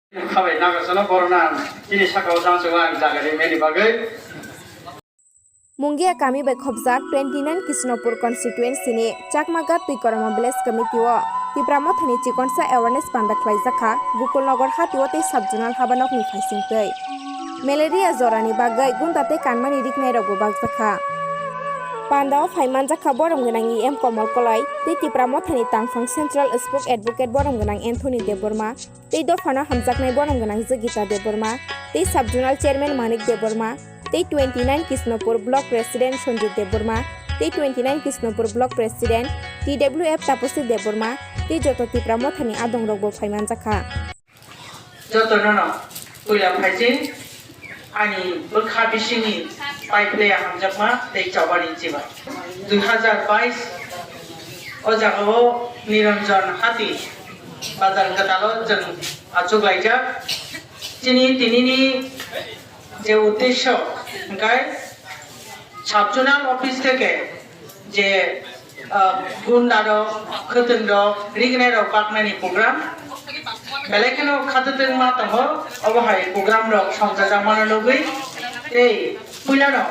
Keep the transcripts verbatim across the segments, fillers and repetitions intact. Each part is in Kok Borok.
Khabai nagasano borokno ang chini sakao jangchao ang jaga rimani bagwi. Mungia kami bai khopjak twenty nine Kisnopur constituency ni Chakmagat Twikoroma village committee o Tipra Mothani chikonsa awareness panda khlaijak kha Gokulnagar hatio tei sub zonal habanok ni phaising twi. Malaria jora ni bagwi gunda tei kanmani riknai rok bo bakjak kha. Panda o phai manjak kha borom gwnang E M Komol Koloi tei Tipra Mothani tangphang Central Spoke Advocate borom gwnang Anthony Debbarma tei dophano hamjaknai borom gwnang Jogita Debbarma tei Sub Zonal Chairman Manik Debbarma tei twenty nine Kisnopur Block President Sanjit Debbarma tei twenty nine Kisnopur Block President T W F Taposi Debbarma tei joto Tipra Mothani adongrokbo phai manjakha. Jotono no puila phaising ani bwkha bisingni pai phlaiya hamjakma tei chobani chiba. Dui hazar bais o jagao Niranjan Hati bazar kwtalo chwng achuk laijak. Chini tinini je uddesho hwnkhe sub zonal office theke je, ah, gunda rok, khwtwng rok, rignai rok baknani program. Belai kheno khatutwng ma tongo, obo hai program rok songchajakmano nugwi. Tei puilano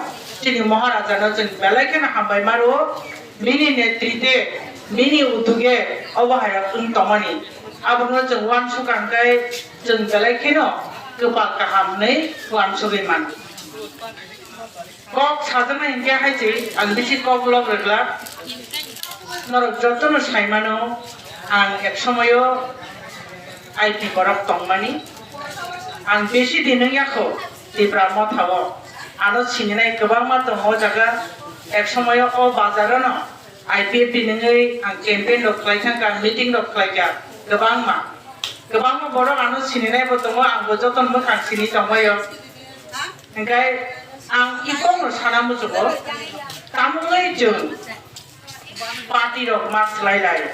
chini Maharaja no chwng belai kheno hambai ma rwo, bini netrite, bini uduge obo hai rok wng tongmani. Abono chwng uansukha hwnkhe chwng belai kheno kwpal kaham hwnwi uansugwi mano. Kok sajaknai hinkhe hai se ang bisi kok lok rwglak. Norok jotono sai mano, ang ek somoyo I P borok tongmani. Ang bisi din wngya kho Tipra Motha o. Ano sininai kwbangma tongo o jaga. Ek somoyo o bazar o no I P F T ni wngwi ang campaign rok khlai thangkha, meeting rok khlaikha kwbangma. Kwbangma borok ano sininai bo tongo, ang bo jotono mwkhang sini tongbaio. Hingkhe ang i kokno sana muchungo, tamungwi chwng party rok ma swlai lai,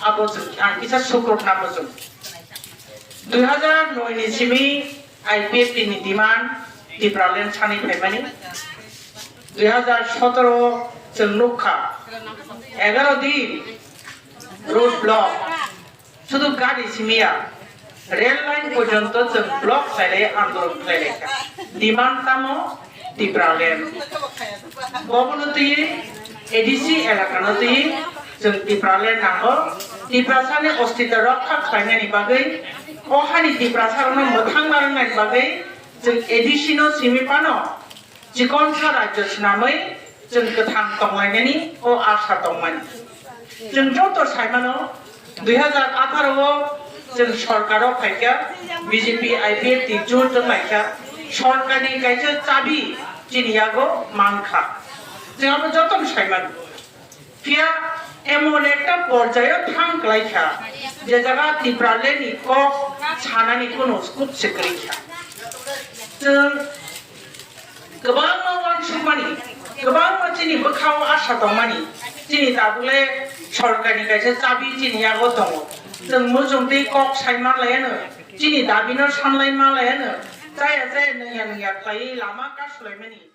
abo chwng ang kisa sukrupna muchung. Dui hazar noi ni simi I P F T ni demand Tipraland sani phaimani. Dui hazar sotoro chwng nukha, egaro din road block. Sudu gari simiya, rail line porjonto chwng block khlailai, andolon khlailaikha. Demand tamo Tipraland. Bobono twiwi A D C elakano twiwi chwng Tipraland nango. Tiprasani ostitw rokha khlainani bagwi, o hani Tiprasarokno mwthangna rwngnani bagwi chwng A D C no simi phano chikonsa rajyo swnamwi chwng kwthang tonglainani o asa tongmani. Chwng joto saimano, dui hazar atharo o chwng sorkaro phaikha, B J P I P F T jut wnglaikha, sorkarni kaisa chabi chini yago mankha. Chwng abo jotono saimano. Phiya emon ekta porjayo thang kwlaikha, je jaga Tipraland ni kok sanani kuno scope se kwrwikha. Chwng kwbangma uansukmani, kwbangma chini bwkhao asa tongmani, chini tabukle sorkarni kaisa chabi chini yago tongo. Chwng muchungtwi kok sai manlaiano, chini dabino sanlai manlaiano, chaya chaya nungya nungya khlaiwi lama kasulaimani.